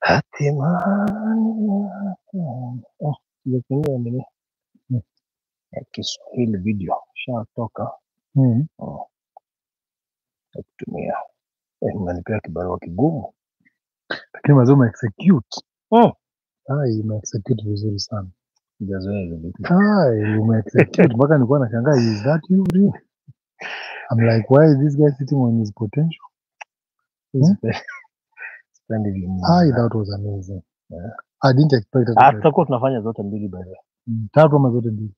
Hatimaye oh, sijatumia nini ya Kiswahili video shatoka. Oh, nakutumia. Mnanipea kibarua kigumu. Lakini mazee umeexecute. Ai, umeexecute vizuri sana. Sijazoea hizo vitu. Ai, umeexecute mpaka nilikuwa nashangaa, is that you really? I'm like, why is this guy sitting on his potential? Sipendi vitu. Ai, that was amazing. Yeah. I didn't expect that. Ah, tutakuwa tunafanya zote mbili by the way. Tatu ama zote mbili?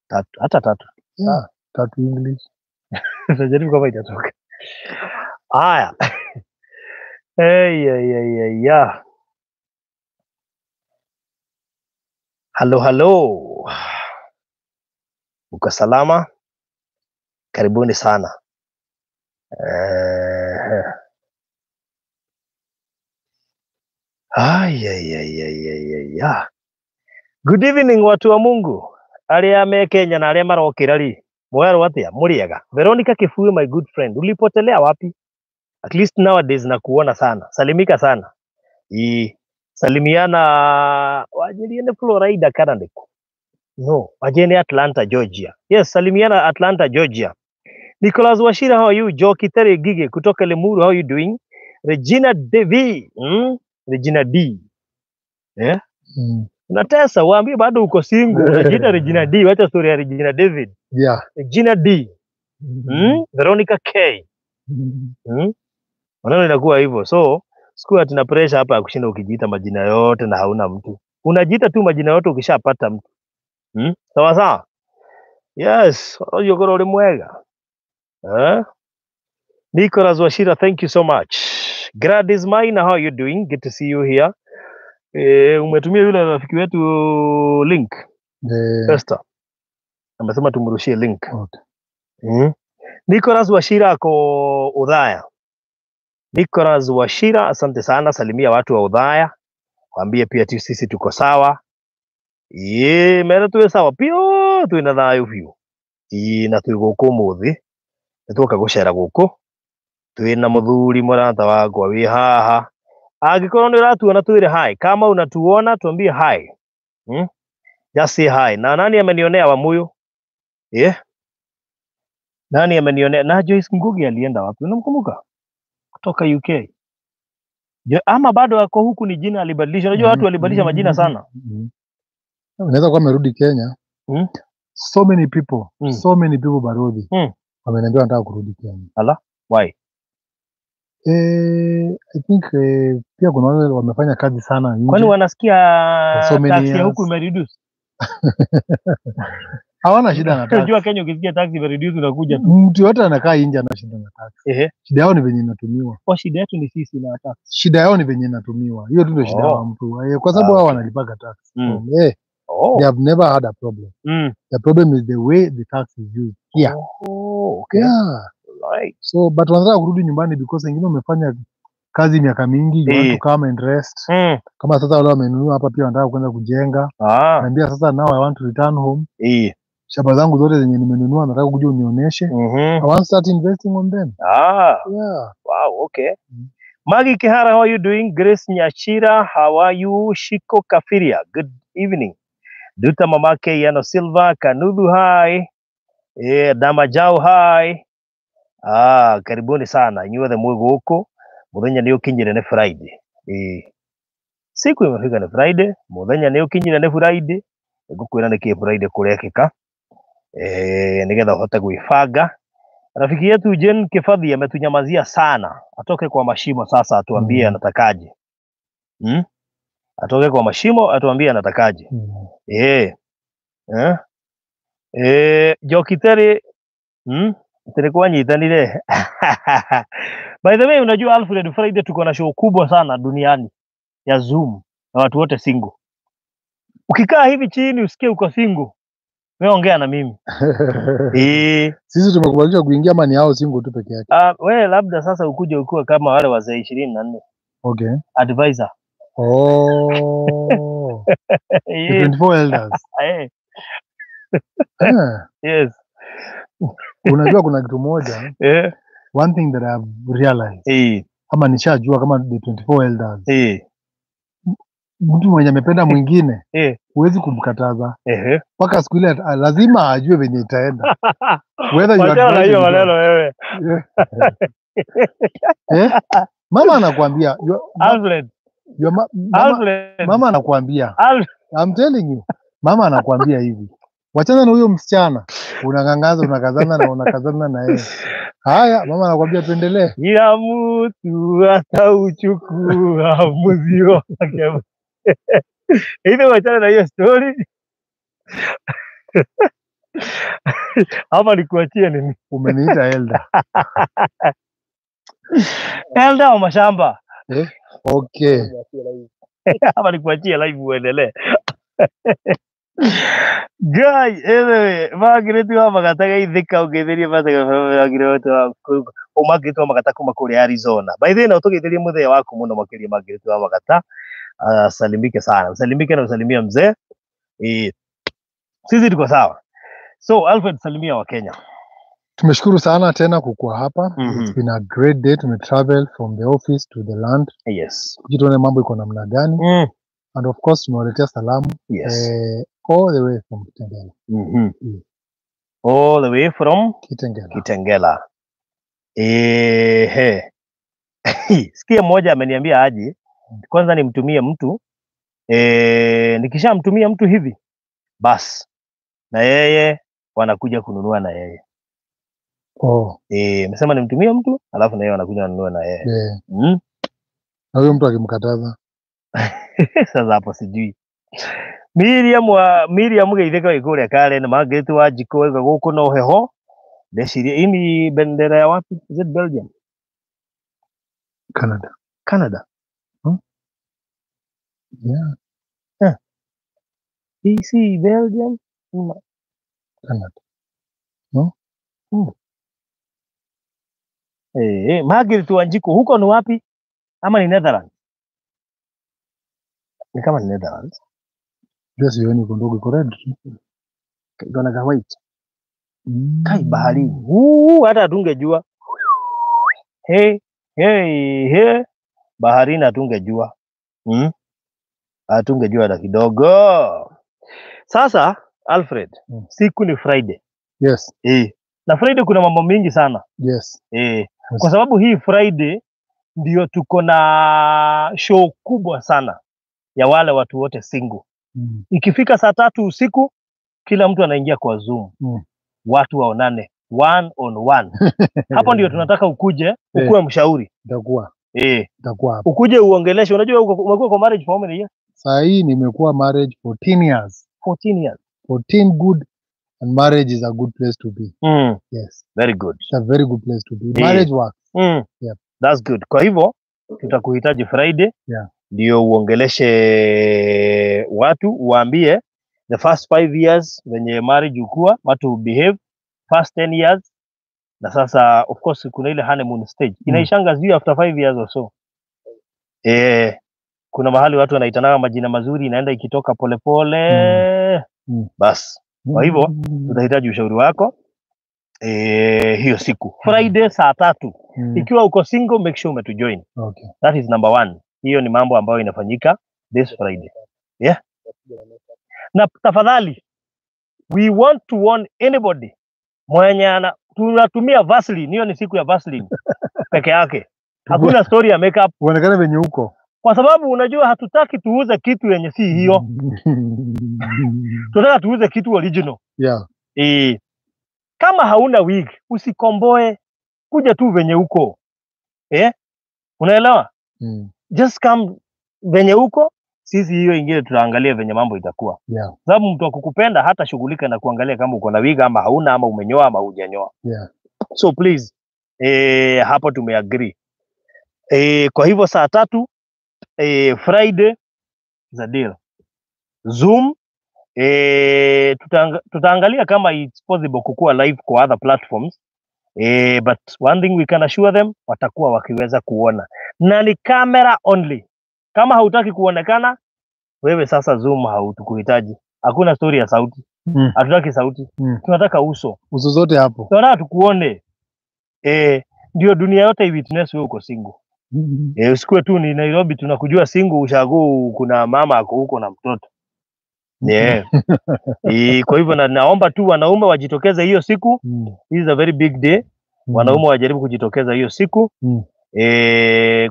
Tatu, hata tatu. Yeah, tatu English. Tutajaribu kama itatoka. Haya. Hey, hey, hey, hey, yeah. Halo, halo. Uko salama? Karibuni sana. Ay, ay, ay, ay, ay, ay, ay. Good evening watu wa Mungu. Aria me Kenya na aria marokira ri. Mwerwo atia? Muriega. Veronica Kifui, my good friend. Ulipotelea wapi? At least nowadays nakuona sana. Salimika sana. I salimiana wajirie ni Florida kana niku. No, wajirie ni Atlanta, Georgia. Yes, salimiana Atlanta, Georgia. Nicholas Wachira, how are you? Joe Kitere Gige kutoka Limuru, how are you doing? Regina Devi, Regina D. Yeah? Unatesa, waambie bado uko single. Unajiita Regina D, wacha story ya Regina David. Yeah. Regina D. Veronica K. Maneno inakuwa hivyo. So, sikuwa tuna pressure hapa ya kushinda ukijiita majina yote na hauna mtu. Unajiita tu majina yote ukishapata mtu. Sawa sawa? Yes, unajua kwa ulimwega. Nicholas Wachira, thank you so much. Gladys Maina, how are you doing? Good to see you here. Umetumia yule rafiki wetu link. Esther. Amesema tumrushie link. Okay. Nicholas Wachira ako Udhaya. Nicholas Wachira, asante sana, salimia watu wa Udhaya. Waambie pia tu sisi tuko sawa. Ye, mera tuwe sawa pio, tuwe na thayo biũ. Ĩ, na twĩ gũkũ ũmũthĩ. Nĩ twoka gũcera gũkũ. Twĩ na mũthuri mũrata wakwa wĩ haha. Angĩkorwo nĩ ũratuona twĩre hi. Kama unatuona tuambie hi. Just say hi. Na nani amenionea Wamuyu? Yeah. Nani amenionea? Na Joyce Ngugi alienda wapi? Unamkumbuka? Kutoka UK. Je, ama bado ako huku ni jina alibadilisha. Unajua watu walibadilisha majina sana. Unaweza kuwa amerudi Kenya. So many people, so many people Barodi. Wameniambia wanataka kurudi Kenya. Ala, why? I think pia kuna wale wamefanya kazi sana nje. Kwani wanasikia For so many tax ya years. huku imereduce? Hawana shida na tax. Unajua Kenya ukisikia tax imereduce unakuja tu. Mtu yote anakaa nje ana shida na tax. Shida yao ni venye inatumiwa. Kwa shida yetu ni sisi na tax. Shida yao ni venye inatumiwa. Hiyo tu ndio shida ya mtu. Kwa sababu wao wanalipaga tax. They have never had a problem. The problem is the way the tax is used here. Oh, okay. Yeah. Right. So, but wanataka kurudi nyumbani because wengine wamefanya kazi miaka mingi, you want to come and rest. Kama sasa wale wamenunua hapa pia wanataka kwenda kujenga. Naambia sasa now I want to return home. Shamba zangu zote zenye nimenunua nataka kuja unionyeshe. I want to start investing on them. Yeah. Wow, okay. Maggie Kihara, how are you doing? Grace Nyachira, how are you? Shiko Kafiria, good evening. Duta Mamake Yano Silva, Kanudu, hi. Damajao, hi. Karibuni sana. Inyuothe mwĩ gũkũ. Mũthenya nĩ ũkinyire nĩ Friday. Siku imefika ni Friday, mũthenya nĩ ũkinyire nĩ Friday. Ngũkwĩra nĩkĩ Friday kũrekĩka. Nĩgetha ũhote gwĩbanga. Rafiki yetu Jane Kibathi ametunyamazia sana. Atoke kwa mashimo sasa atuambie anatakaje. Atoke kwa mashimo atuambie anatakaje. Jokitere, Tulikuwa nyitanire. By the way, unajua Alfred, Friday tuko na show kubwa sana duniani ya Zoom na watu wote single. Ukikaa hivi chini usikie uko single, wewe ongea na mimi. Sisi tumekubalishwa kuingia ama ni hao single tu peke yake? Wewe labda sasa ukuje ukue kama wale wazee 24. Okay. Advisor. Oh. The 24 elders. Yes. Unajua kuna kitu moja. One thing that I have realized. Ama nishajua kama the 24 elders. Mtu mwenye amependa mwingine huwezi kumkataza. Mpaka siku ile lazima ajue venye itaenda. Whether you Wachana na advise hiyo or maneno not. wewe. Mama anakuambia, Alfred. Alfred. mama anakuambia. Alfred. I'm telling you. Mama anakuambia hivi. Wachana na huyo msichana. Unang'ang'aza, unakazana na unakazana na yeye. Haya, mama anakuambia tuendelee. Kila mtu atauchukua mzigo wake. Hivi wachana na hiyo story. Hapa nikuachie nini? Umeniita elder. Elder wa mashamba. Okay. Hapa nikuachie live uendelee. Guy, anyway, Margaret wa Magata geithĩka ũgeithĩrie Margaret wa Margaret wa Magata kuma kũrĩa Arizona. By the way, na ũtũgeithĩrie mũthee waku mũno makĩria Margaret wa Magata. Salimike sana. Usalimike na usalimie mzee. Sisi tuko sawa. So Alfred, salimia wa Kenya. Tumeshukuru sana tena kukua hapa. It's been a great day. Tumetravel from the office to the land. Kuja tuone mambo iko namna gani. And of course tumewaletea salamu. All the way from Kitengela. All the way from Kitengela. Kitengela. Sikia mmoja ameniambia aje kwanza nimtumie mtu. Nikishamtumia mtu hivi bas na yeye wanakuja kununua na yeye. Amesema nimtumie mtu alafu na yeye wanakuja kununua na yeye. Na huyo mtu akimkataza. Sasa hapo sijui. Miriam wa Miriam geithĩka wĩ kũrĩa Karen, Margaret wa Njikũ wĩga gũkũ no heho. Ndeciria hii ni bendera ya wapi? Is it Belgium? Canada. Canada. Yeah. Yeah. Hii si Belgium? Canada. No? Margaret wa Njikũ huko ni wapi? Ama ni Netherlands? Ni kama ni Netherlands. Ndio sioni iko ndogo, iko red. Iko na white. Kai baharini. Huu hata hatungejua. Hey, hey, hey. Baharini hatungejua. Hatungejua hata kidogo. Sasa Alfred, siku ni Friday. Na Friday kuna mambo mingi sana. Kwa sababu hii Friday ndio tuko na show kubwa sana ya wale watu wote single. Ikifika saa 3 usiku kila mtu anaingia kwa Zoom. Watu waonane one on one. Hapo ndio tunataka ukuje, ukuwe mshauri. Nitakuwa. Nitakuwa hapo. Ukuje uongeleshe. Unajua umekuwa kwa marriage for how many years? Saa hii nimekuwa marriage 14 years. 14 years. 14 good, and marriage is a good place to be. Yes. Very good. It's a very good place to be. Marriage works. That's good. Kwa hivyo tutakuhitaji Friday. Ndio uongeleshe watu, uwaambie the first 5 years venye marriage ukua, watu behave, first 10 years, na sasa of course kuna ile honeymoon stage. Inaishanga sijui after 5 years or so. Kuna mahali watu wanaitana majina mazuri, inaenda ikitoka pole pole. Bas. Kwa hivyo tutahitaji ushauri wako. Hiyo siku Friday saa 3. Ikiwa uko single, make sure umetujoin. That is number 1. Hiyo ni mambo ambayo inafanyika this Friday. Yeah. Na tafadhali, we want to warn anybody mwenye tunatumia Vaseline. Hiyo ni siku ya Vaseline peke yake. Hakuna story ya makeup. Uonekane venye uko. Kwa sababu unajua hatutaki tuuze kitu yenye si hiyo. Tunataka tuuze kitu original. Kama hauna wig, usikomboe. Kuja tu venye uko. Unaelewa? Just come venye uko. Sisi hiyo ingine tutaangalia venye mambo itakuwa. Sababu mtu akukupenda hata shughulika na kuangalia kama uko na wig ama hauna, ama umenyoa ama hujanyoa. So please, hapo tumeagree. Kwa hivyo saa 3, Friday is a deal. Zoom, tutaangalia kama it's possible kukua live kwa other platforms. But one thing we can assure them, watakuwa wakiweza kuona. Na ni camera only. Kama hautaki kuonekana, wewe sasa Zoom hautukuhitaji. Hakuna story ya sauti. Hatutaki sauti. Tunataka uso. Uso zote hapo. Tunataka tukuone. Ndio dunia yote i-witness wewe uko single. Usikue tu ni Nairobi tunakujua single, ushago kuna mama ako huko na mtoto. Yeah. Kwa hivyo naomba tu wanaume wajitokeze hiyo siku. This is a very big day. Wanaume wajaribu kujitokeza hiyo siku.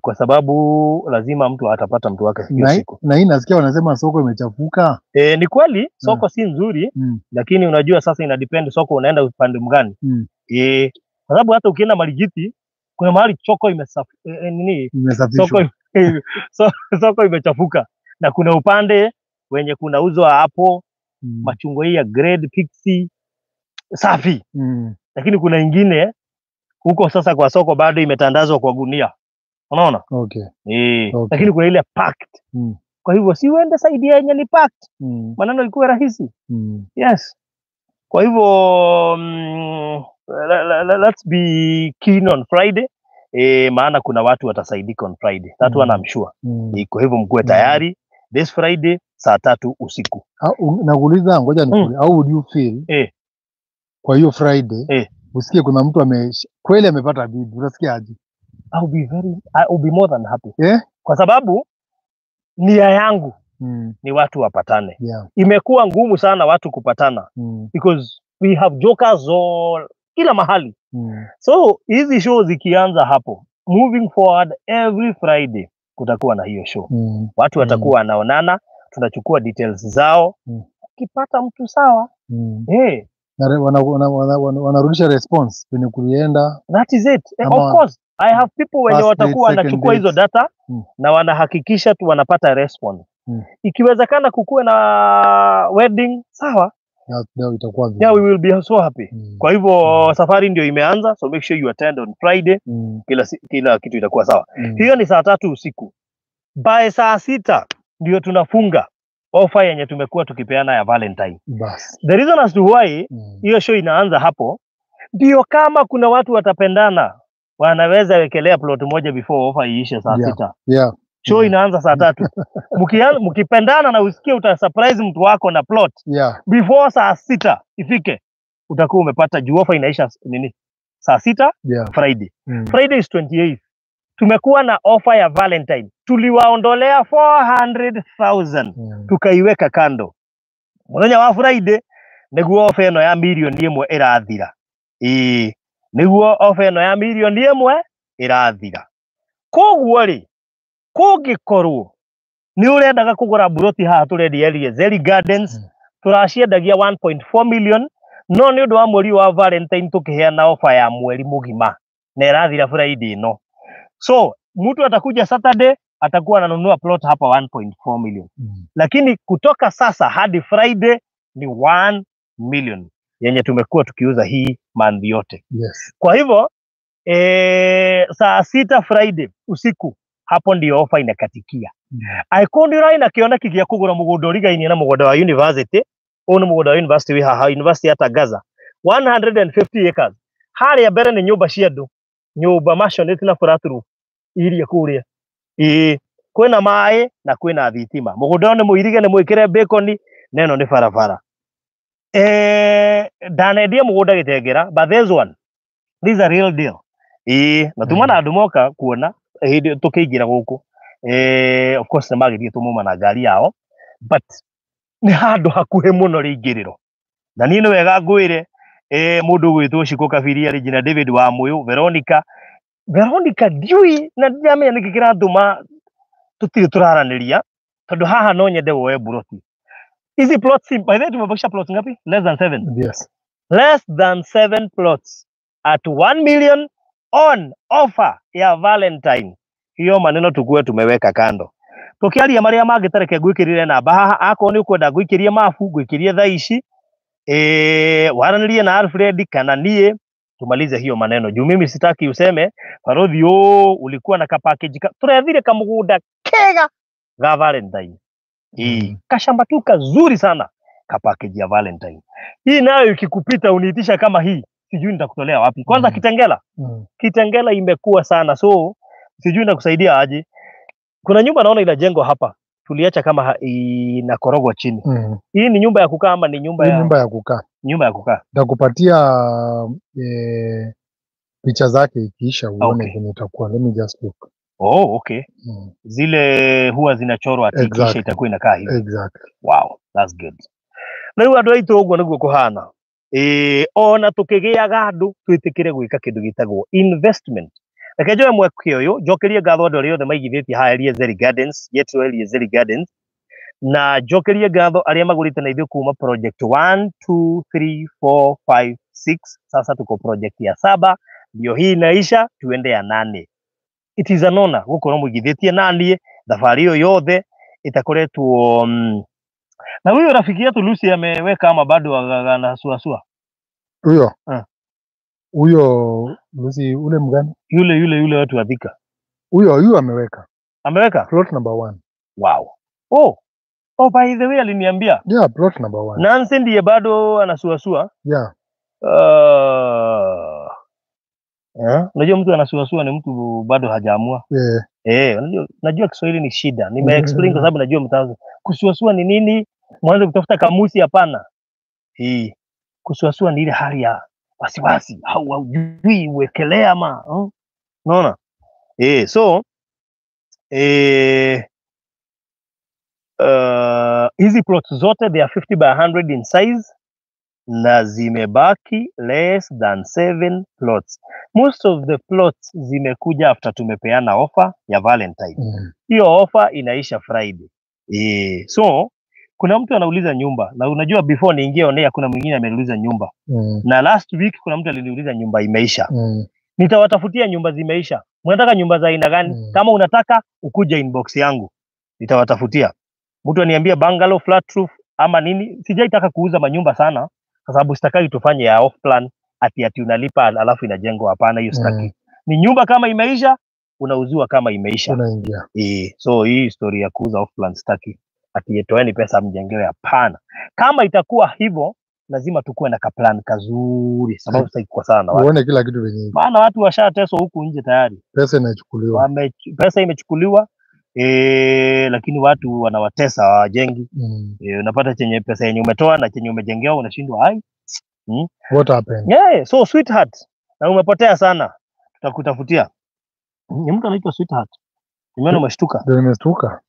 Kwa sababu lazima mtu atapata mtu wake hiyo siku. Na hii nasikia wanasema soko imechafuka. Ni kweli soko si nzuri, lakini unajua sasa ina depend soko unaenda upande mgani. Kwa sababu hata ukienda Maligiti kuna mahali soko imesafishwa. Soko imechafuka na kuna upande wenye kunauzwa hapo machungwa hii ya grade pixie safi. Lakini kuna ingine huko sasa kwa soko bado imetandazwa kwa gunia. Unaona? Okay. Okay. Lakini kuna ile packed. Kwa hivyo si uende side yenye ni packed. Maneno ilikuwa rahisi. Yes. Kwa hivyo let's be keen on Friday. Maana kuna watu watasaidika on Friday. That one I'm sure. Kwa hivyo mkuwe tayari this Friday saa 3 usiku. Nakuuliza, ngoja nikuulize, how would you feel kwa hiyo Friday usikie kuna mtu kweli amepata bibi, unasikia aje? I will be more than happy. Kwa sababu nia yangu ni watu wapatane. Imekuwa ngumu sana watu kupatana because we have jokers all kila mahali. So hizi show zikianza hapo, moving forward every Friday kutakuwa na hiyo show. Watu watakuwa wanaonana, tunachukua details zao. Ukipata mtu sawa. Na wanarudisha response kwenye kulienda. That is it. Of course I have people wenye watakuwa wanachukua hizo data na wanahakikisha tu wanapata response. Ikiwezekana kukuwe na wedding sawa. Itakuwa yeah, we will be so happy. Kwa hivyo safari ndio imeanza, so make sure you attend on Friday. Kila kitu itakuwa sawa. Hiyo ni saa 3 usiku. By saa 6 ndio tunafunga offer yenye tumekuwa tukipeana ya Valentine. Bas. The reason as to why hiyo show inaanza hapo ndio kama kuna watu watapendana wanaweza wekelea plot moja before offer iishe saa 6. Show inaanza saa 3. Mkipendana na usikie uta surprise mtu wako na plot. Before saa 6 ifike utakuwa umepata, juu offer inaisha nini? Saa 6 Friday. Friday is 28. Tumekuwa na offer ya Valentine. Tuliwaondolea 400,000. Tukaiweka kando. Muthenya wa Friday niguo offer ĩno ya milioni 1 ĩrathira. Niguo offer ĩno ya milioni 1 ĩrathira. Koguo rĩ, kũngĩkorwo nĩ ũrendaga kũgũra buroti haha tũrendia Eliezeri Gardens, tũraciendagia 1.4 million, no nĩ ũndũ wa mweri wa Valentine tũkĩheana offer ya mweri mũgima na ĩrathira Friday ĩno. So mtu atakuja Saturday atakuwa ananunua plot hapa 1.4 million. Lakini kutoka sasa hadi Friday ni 1 million yenye tumekuwa tukiuza hii month yote. Kwa hivyo saa 6 Friday usiku hapo ndio offer inakatikia. Aikondi rai na kiona kigia kugura mugunda urigainie na mugunda wa university, uyu ni mugunda wa university wi haha, university ya Tangaza 150 acres. Haria mbere ni nyumba cia andu, nyumba maisonette na flat roof iria kuria. Kwina maĩ na kwina thitima. Mugunda ni muirige ni mwikire bacon na ĩno nĩ barabara. Ndanendia mugunda Gitengera, but this one, this is a real deal. Na tuma na andu moka kuona hĩndĩ tũkĩingĩra gũkũ. Of course nĩ magĩthiĩ tũmauma na ngari yao, but nĩ handũ hakuhĩ mũno rĩingĩrĩro. Na niĩ nĩ wega ngwĩre, mũndũ ũgwĩtwo Shiko Kabiria, Regina David wa Muyu, Veronica. Veronica ndiũĩ na ndiramenya nĩkĩ kĩratũma tũtirĩ tũraranĩria, tondũ haha no nyende woe buroti. Hizi plots, by the way, tumebakisha plots ngapi? Less than 7. Yes. Less than 7 plots at 1 million on offer ya Valentine. Hiyo maneno tukue tumeweka kando. Tukiaria maria mangĩ tareke ngwĩkĩrĩre namba haha, akorwo nĩ ũkwenda ngwĩkĩrie mabu, ngwĩkĩrie thaa ici, waranĩrie na Alfred kana niĩ tumalize hiyo maneno. Juu mimi sitaki useme Farodhi, oh, ulikuwa na ka package ka turethire kamugunda kega ga Valentine. Kashamba tu kazuri sana ka package ya Valentine. Hii nayo ikikupita uniitisha kama hii, sijui nitakutolea wapi. Kwanza Kitengela. Kitengela imekuwa sana, so sijui nitakusaidia aje. Kuna nyumba naona inajengwa hapa, tuliacha kama inakorogwa chini. Hii ni nyumba ya kukaa ama ni nyumba Hii ya nyumba ya kukaa. Nyumba ya kukaa. Nitakupatia picha zake ikiisha uone Okay. venye itakuwa. Let me just look. Oh, okay. Zile huwa zinachorwa ati kisha itakuwa inakaa hivi. Exactly. Wow, that's good. Na rĩu andũ aitũ ũguo nĩguo kũhana. Ona tũkĩgĩaga andũ twĩtĩkĩre gwĩka kĩndũ gĩtagwo investment. Reke njoe mweke ũyũ njokerie ngatho andũ arĩa othe maigithĩtie haha Eliezeri Gardens, yetwo Eliezeri Gardens, na njokerie ngatho arĩa magũrĩte na ithuĩ kuma project 1 2 3 4 5 6. Sasa tuko project ya 7, ndio hii inaisha, tuende ya 8. It is an honor gukorwo mũigithĩtie naniĩ thabarĩ ĩyo yothe itakoretwo na huyo rafiki yetu Lucy ameweka ama bado anasuasua? Huyo huyo Lucy ule mgani? Yule yule yule watu wa Thika. Huyo huyo ameweka. Ameweka? Plot number 1. Wow. Oh. Oh, by the way aliniambia. Yeah, plot number 1. Nancy ndiye bado anasuasua. Yeah. Unajua mtu anasuasua ni mtu bado hajaamua. Yeah. Unajua Kiswahili ni shida. Nime explain kwa sababu najua mtaanza. Kusuasua ni nini? Mwanze kutafuta kamusi, hapana. Hii kusuasua ni ile hali ya wasiwasi, au haujui uwekelea ama, unaona? So hizi plots zote they are 50 by 100 in size na zimebaki less than 7 plots. Most of the plots zimekuja after tumepeana offer ya Valentine. Hiyo offer inaisha Friday. So kuna mtu anauliza nyumba, na unajua before niingie on air kuna mwingine ameniuliza nyumba. Na last week kuna mtu aliniuliza nyumba imeisha. Nitawatafutia nyumba zimeisha. Unataka nyumba za aina gani? Kama unataka ukuje inbox yangu, nitawatafutia. Mtu aniambia bungalow, flat roof ama nini. Sijaitaka kuuza manyumba sana kwa sababu sitaki tufanye ya off plan ati unalipa alafu inajengwa. Hapana, hiyo sitaki. Ni nyumba kama imeisha unauziwa kama imeisha. Unaingia. So hii story ya kuuza off plan sitaki. Ati toeni pesa mjengewe, hapana. Kama itakuwa hivyo lazima tukue na kaplan kazuri, sababu sitaki kwa sana watu. Uone kila kitu venye. Maana watu washateswa huku nje tayari. Pesa inachukuliwa. Pesa imechukuliwa. Lakini watu wanawatesa hawajengi. Unapata chenye pesa yenye umetoa na chenye umejengewa unashindwa hai. What happened? Yeah, so sweetheart, na umepotea sana. Tutakutafutia. Ni mtu anaitwa sweetheart. Nimeona umeshtuka. Ndio nimeshtuka.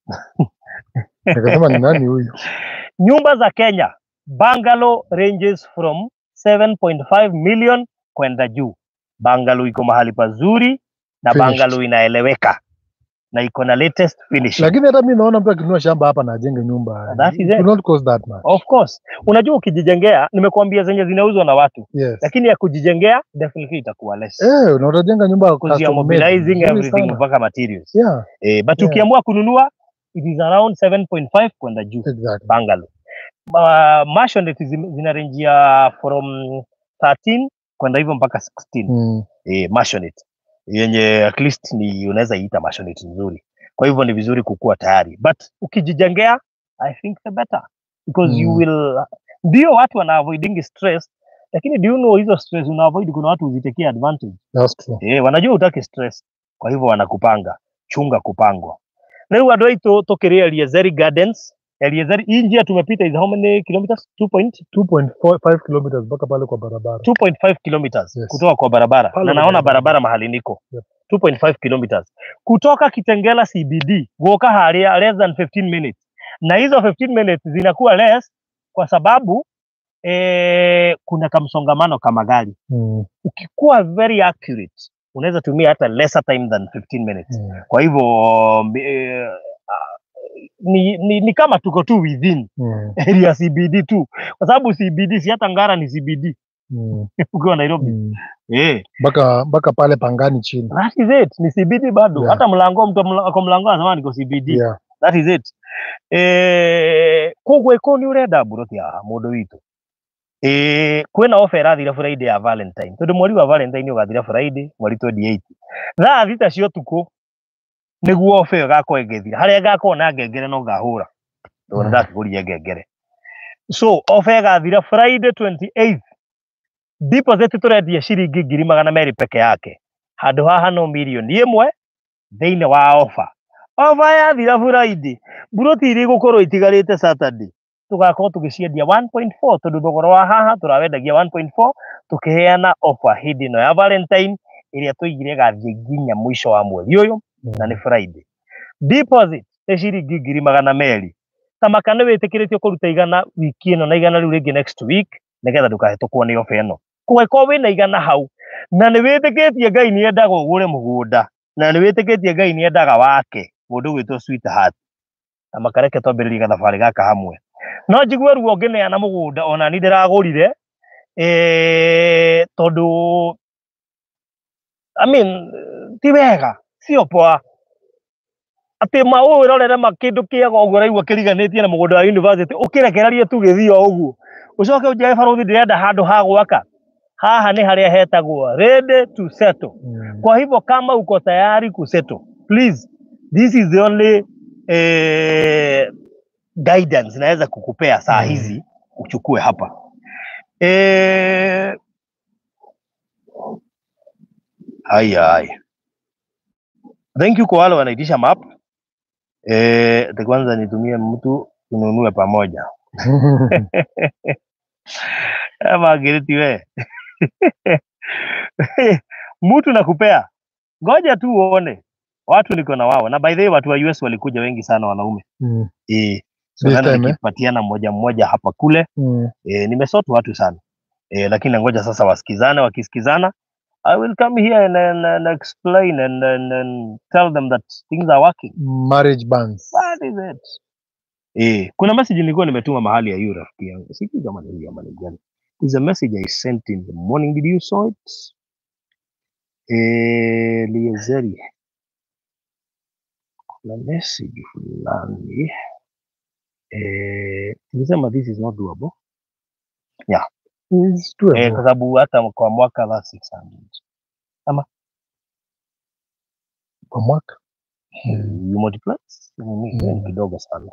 Nikasema ni nani huyu? Nyumba za Kenya, bungalow ranges from 7.5 million kwenda juu. Bungalow iko mahali pazuri na bungalow inaeleweka na iko na latest finishing. Lakini hata mimi naona mtu akinunua shamba hapa na ajenge nyumba, that is it will not cost that much. Of course. Unajua ukijijengea, nimekuambia zenye zinauzwa na watu. Yes. Lakini ya kujijengea definitely itakuwa less. Na utajenga nyumba because you are mobilizing everything mpaka materials. Yeah. But ukiamua kununua it is around 7.5 kwenda juu. Exactly. Bungalow. Maisonette zina range ya from 13 kwenda hivyo mpaka 16. Maisonette yenye at least ni unaweza iita maisonette nzuri. Kwa hivyo ni vizuri kukua tayari. But ukijijengea I think the better because you will, ndio watu wana avoiding stress, lakini do you know hizo stress una avoid, kuna watu huzitekea advantage. That's true. Wanajua hutaki stress, kwa hivyo wanakupanga. Chunga kupangwa. Leo andũ aitũ tũkĩrĩ Eliezeri Gardens. Eliezeri, hii njia tumepita is how many kilometers? 2.5 kilometers mpaka pale kwa barabara. 2.5 kilometers. Yes. Kutoka kwa barabara. Pale na naona barabara mahali niko. Yep. 2.5 kilometers. Kutoka Kitengela CBD, guoka haria less than 15 minutes. Na hizo 15 minutes zinakuwa less kwa sababu kuna kamsongamano kama gari. Ukikuwa very accurate, unaweza tumia hata lesser time than 15 minutes. Kwa hivyo ni kama tuko tu within area CBD tu. Kwa sababu CBD si hata Ngara ni CBD. Ukiwa Nairobi. Mpaka pale Pangani chini. That is it. Ni CBD bado. Yeah. Hata mlango mtu kwa mlango anasema niko CBD. Yeah. That is it. Koguo iko ni urenda mburoti ya mundu witu. Kwina offer irathira Friday ya Valentine. Tondu mweri wa Valentine ugathira Friday mweri 28. Thaa 6 cia utuku niguo offer igakorwo ĩgĩthira. Harĩa ngakorwo na ngengere no ngahũra. Tondũ nĩndakĩgũrire ngengere. So offer ĩgathira Friday 28. Deposit tũrendia ciringi 200,000 peke yake. Handũ haha no 1 million thĩinĩ wa offer. Offer yathira Friday, mburoti iria igũkorwo itigarĩte Saturday tũgakorwo tũgĩciendia 1.4 tondũ thogora wa haha tũrawendagia 1.4 tũkĩheana offer hĩndĩ ĩno ya Valentine ĩrĩa tũigire ĩgathiĩ nginya mũico wa mweri ũyũ. na nĩ Friday. Deposit nĩ ciringi 200,000. Tamaka nĩ wĩtĩkĩrĩtio kũruta 100 wiki ĩno na 100 rĩu rĩngĩ next week nĩgetha ndũkahĩtũkwo nĩ offer ĩno. Kũngĩkorwo wĩna 100 hau na nĩ wĩtĩkĩtie Ngai nĩ endaga ũgũre mũgũnda na nĩ wĩtĩkĩtie Ngai nĩ endaga wake mũndũ ũgwĩtwo sweetheart, Tamaka reke twambĩrĩrie gathabarĩ gaka hamwe. No njigue ruo ngĩneana mũgũnda ona ni ndĩragũrire tondũ I mean ti wega, sio poa atĩ ma ũrorere ma kĩndũ kĩega ũguo ũraigua kĩriganĩtie na mũgũnda wa university ũkĩrekererie tu gĩthiĩ o ũguo ũcoke ũnjĩre barũthi ndĩrenda handũ ha gwaka. Haha nĩ harĩa hetagwo ready to settle. Kwa hivyo kama uko tayari kusettle, please, this is the only guidance naweza kukupea saa hizi uchukue hapa. Haya haya. Thank you kwa wale wanaitisha map. Kwanza nitumie mtu tununue pamoja. Margaret we. Mtu nakupea. Ngoja tu uone. Watu niko na wao. Na by the way watu wa US walikuja wengi sana wanaume. So This nani time, eh? nikipatiana mmoja mmoja hapa kule. Nimesort watu sana. Lakini ngoja sasa wasikizane, wakisikizana I will come here and explain and tell them that things are working. Marriage bans. That is it. Kuna message nilikuwa nimetuma mahali ya yule rafiki yangu. Sijui kama ni huyu ama ni gani. There's a message I sent in the morning. Did you saw it? Liezeri. Kuna message fulani. Nilisema this is not doable. Yeah. It's doable. Kwa sababu hata kwa mwaka la 600. Ama? Kwa mwaka? You multiply? Ni kidogo sana.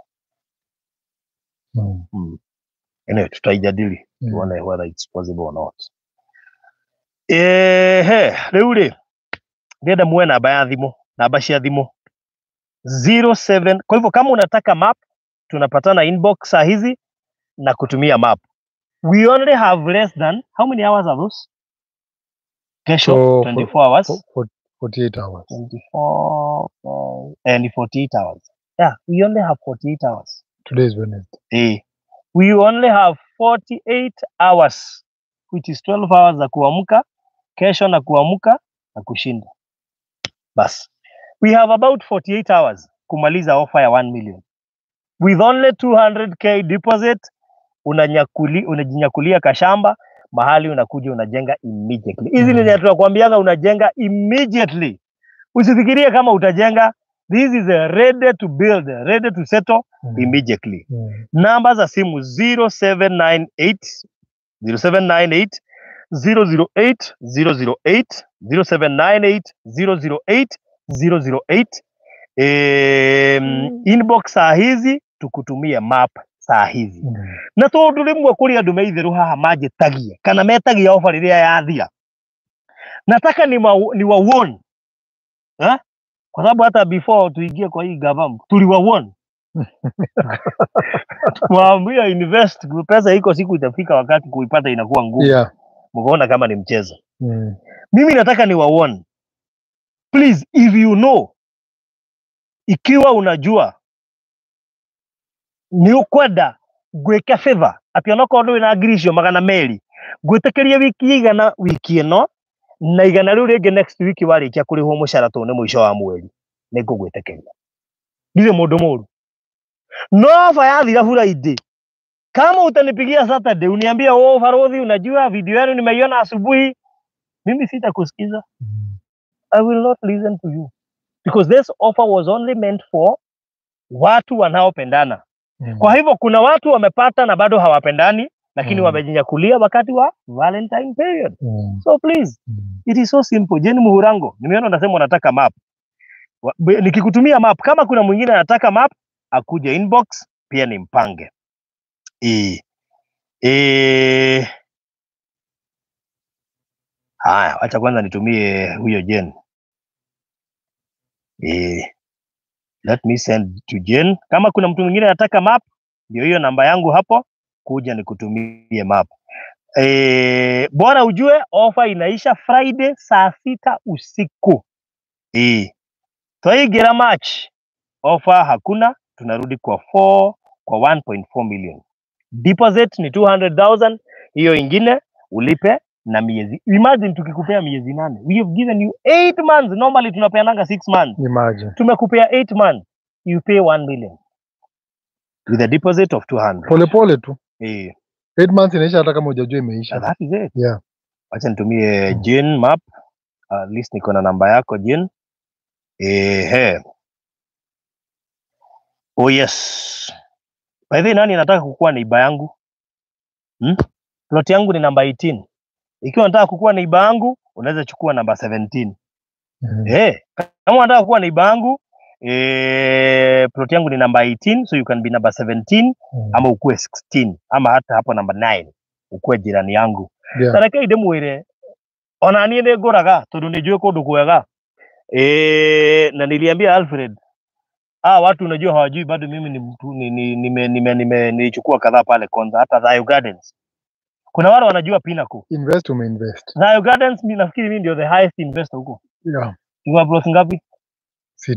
Anyway, tutaijadili. Tuone whether it's possible or not. Rĩu rĩ, ndĩrenda muone namba ya thimũ, namba cia thimũ. 07. Kwa hivyo kama unataka map, tunapatana inbox saa hizi na kutumia map. We only have less than, how many hours are those? Kesho, So, 24 hours. 48 hours. 24, and 48 hours. Yeah, we only have 48 hours. Today is Wednesday. We only have 48 hours, which is 12 hours za kuamka, kesho na kuamka na kushinda. Bas. We have about 48 hours kumaliza offer ya 1 million. With only 200k deposit, unajinyakulia kashamba, mahali unakuja unajenga immediately. Hizi ni tunakwambianga unajenga immediately. Usifikirie kama utajenga. This is a ready to build, ready to settle immediately. Namba za simu 0798, 0798, 008, 008, 0798, 008, 008. Inbox saa hizi tukutumie map saa hizi. Na tondu rimwe kuri andu me itheru haha manjĩtagie kana metagia offer rĩrĩa yathira, nataka ni wa warn. Kwa sababu hata before tuingie kwa hii gava tuliwa warn. Tuwaambia invest, pesa iko, siku itafika wakati kuipata inakuwa ngumu. Mkaona kama ni mchezo. Mimi nataka ni wa warn. Please, if you know, ikiwa unajua ni ukwenda gwĩke favor atĩ onokorwo ndũrĩ na ngiri icio 200 ngwĩtĩkĩrie wiki 100 wiki ĩno na 100 rĩu rĩngĩ next week warĩkia kũrĩhwo mũcara tondũ nĩ mũico wa mweri, nĩngũgwĩtĩkĩria. Ndirĩ mũndũ mũru. No ofa yathira Friday, kama utanipigia Saturday uniambie, oh Farodhi, unajua video yenu nimeiona asubuhi, mimi sitakusikiza. I will not listen to you because this offer was only meant for watu wanaopendana. Kwa hivyo kuna watu wamepata na bado hawapendani, lakini wamejinyakulia wakati wa Valentine period. So please, it is so simple. Jeni Muhurango, nimeona unasema unataka map. Nikikutumia map, kama kuna mwingine anataka map, akuje inbox, pia nimpange. Haya, acha kwanza nitumie huyo Jen. Let me send to Jen. Kama kuna mtu mwingine anataka map, ndio hiyo namba yangu hapo, kuja nikutumie map. Bora ujue offer inaisha Friday saa 6 usiku. Twaingira March, offer hakuna, tunarudi kwa 4 kwa 1.4 million. Deposit ni 200,000, hiyo ingine ulipe na miezi. Imagine tukikupea miezi 8. We have given you 8 months. Normally tunapeananga 6 months. Imagine. Tumekupea 8 months. You pay 1 million with a deposit of 200. Pole pole tu. 8 months inaisha hata kama hujajua imeisha. That is it. Yeah. Acha nitumie Jane map. At least niko na namba yako Jane. Oh yes. By the way, nani anataka kukua neighbor yangu? Plot yangu ni namba 18. Ikiwa unataka kukua neighbor yangu, unaweza chukua namba 17. Kama unataka kukua neighbor yangu, plot yangu ni namba 18, so you can be number 17 ama ukue 16 ama hata hapo namba 9 ukue jirani yangu. Yeah. Tareke ndimwire ona nie nĩ ngũraga tondũ nĩ njũĩ kũndũ kwega. Na niliambia Alfred, watu unajua hawajui bado mimi ni mtu nilichukua kadhaa pale Konza, hata Thayo Gardens. Kuna wale wanajua Pinnacle. Invest, umeinvest. Thayo Gardens mimi nafikiri mimi ndio the highest investor huko. Yeah. Ni plot ngapi? 6.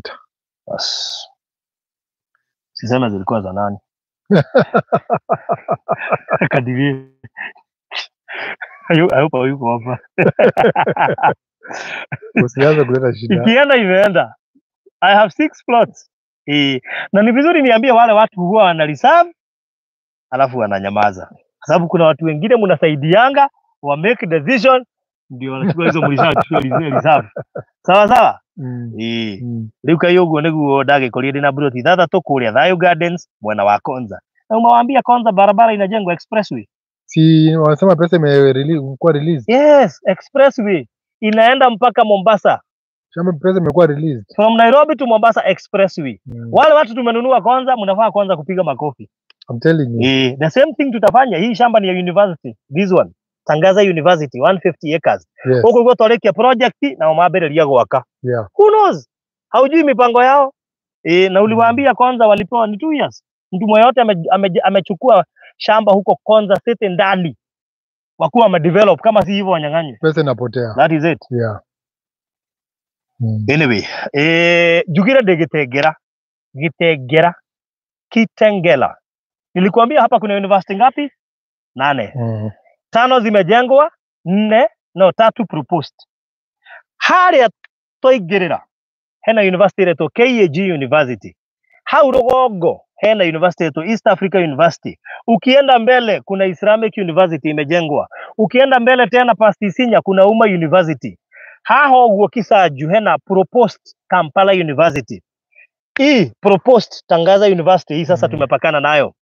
Bas. Sisema zilikuwa za nani. Kadirie. I hope hayuko hapa. Usianze kuleta shida. Ikienda imeenda. I have 6 plots. Na ni vizuri niambie wale watu huwa wana reserve alafu wananyamaza. Kwa sababu kuna watu wengine mnasaidianga wa make decision ndio wanachukua hizo mlishachukua reserve. Sawa sawa? Riu kai uguo niguo ndagikoria ndina plot ithathatũ kũrĩa Thayo Gardens mwena wa Konza. Na umewaambia Konza barabara inajengwa expressway. Si wanasema pesa imekuwa released? Yes, expressway inaenda mpaka Mombasa. Shamba pesa imekuwa released. From Nairobi to Mombasa expressway. Wale watu tumenunua Konza, mnafaa kwanza kupiga makofi. I'm telling you. The same thing tutafanya. Hii shamba ni ya university. This one. Tangaza University 150 acres. Yes. Huko kwa torekia project na mabere gwaka. Yeah. Who knows? Haujui mipango yao. Na uliwaambia Konza walipewa ni 2 years. Mtu mmoja yote amechukua shamba huko Konza City ndani. Wakuwa wamedevelop, kama si hivyo wanyang'anywe. Pesa inapotea. That is it. Yeah. Anyway, jugira de Gitengela. Gitengela. Kitengela. Nilikuambia hapa kuna university ngapi? 8. 5 zimejengwa, 4 no 3 proposed. Haria toigirira hena university reto KAG University. Hau Rugongo hena university yetu East Africa University. Ukienda mbele kuna Islamic University imejengwa. Ukienda mbele tena past Isinya kuna Uma University. Haho uguo Kisaju hena proposed Kampala University. Hii proposed Tangaza University hii sasa tumepakana nayo.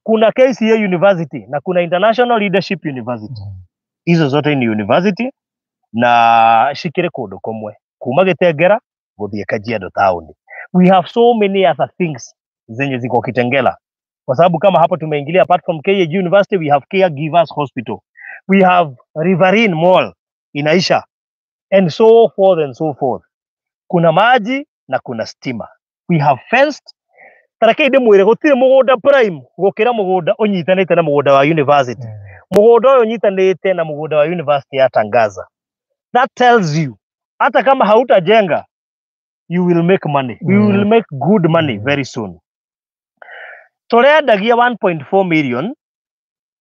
Kuna KCA University na kuna International Leadership University. Hizo zote ni university na shikire kundu kumwe kuma Gitengela guthie Kajiado town. We have so many other things zenye ziko Kitengela. Kwa sababu kama hapo tumeingilia, apart from KAG University we have Caregivers Hospital. We have Riverine Mall inaisha and so forth and so forth. Kuna maji na kuna stima. We have fenced. Tareke ndimwire gutire mugunda prime gukira mugunda unyitanite na mugunda wa university. Mugunda uyu unyitanite na mugunda wa university ya Tangaza. That tells you hata kama hautajenga you will make money. You will make good money very soon. Turendagia 1.4 million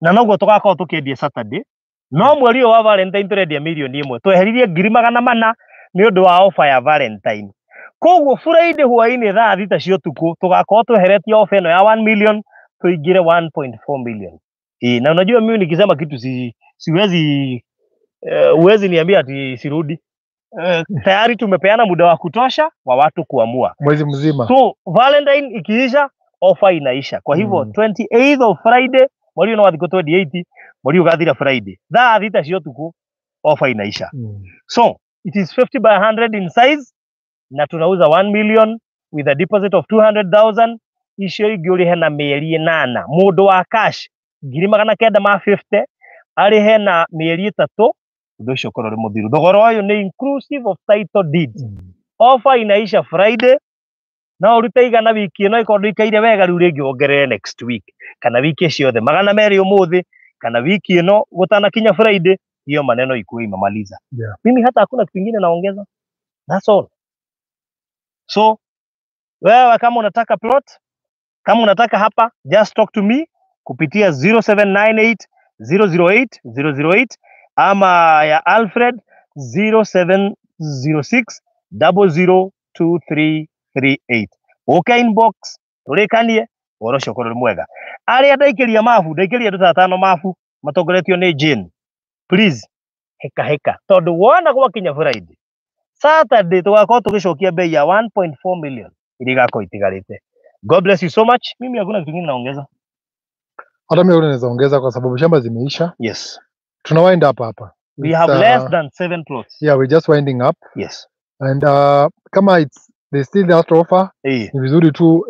na noguo tugakorwo tukiendia Saturday. No mweri ũyũ wa Valentine turendia milioni 1. Tweheririe 400,000 nĩ ũndũ wa offer ya Valentine. Koguo Friday hwainĩ thaa 6 cia ũtukũ tugakorwo tweheretie offer ĩno ya 1 million tuingire 1.4 million. Na unajua mimi nikisema kitu siwezi uwezi niambia ati sirudi. Tayari tumepeana muda wa kutosha wa watu kuamua. Mwezi mzima. So Valentine ikiisha offer inaisha. Kwa hivyo 28th of Friday, mweri no wathiko 28, mweri ugathira Friday. Thaa 6 cia ũtukũ offer inaisha. So it is 50 by 100 in size na tunauza 1 million with a deposit of 200,000. Icio ingĩ ũrĩhe na mĩeri 8. Mũndũ wa cash 950 arĩhe na mĩeri 3. Ũndũ ũcio ũkorwo ũrĩ mũthiru. Thogora ũyũ nĩ inclusive of title deed. Offer inaisha Friday. No ũrute igana wiki ĩno ĩkorwo ndũikaire wega rĩu rĩngĩ wongerere next week kana wiki ciothe 200 ũmũthĩ kana wiki ĩno gũtanakinya Friday, hiyo maneno ikuwe imemaliza. Yeah. Mimi hata hakuna kitu kingine naongeza. That's all. So wewe kama unataka plot, kama unataka hapa, just talk to me kupitia 0798 008 008 ama ya Alfred 0706 002338. Uke inbox turikanie uhoro ucio ũkorwo ũrĩ mwega. Arĩa ndaikĩria mabu, ndaikĩria andũ ta atano mabu matongoretio nĩ Jane, please heka heka, tondũ wona gwakinya Friday, Saturday tugakorwo tũgĩcokia bei ya 1.4 million iria igakorwo itigarĩte. God bless you so much. Mimi hakuna kitu kingine naongeza. Hata mimi naweza ongeza kwa sababu shamba zimeisha. Yes. Tuna wind up hapa. We It's, have less than 7 plots. Yeah, we're just winding up. Yes. And kama it's there's still that offer, ni vizuri tu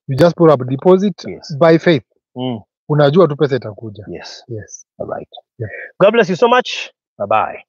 you just put up deposit by faith. Unajua tu pesa itakuja. Yes. Yes. All right. Yeah. God bless you so much. Bye bye.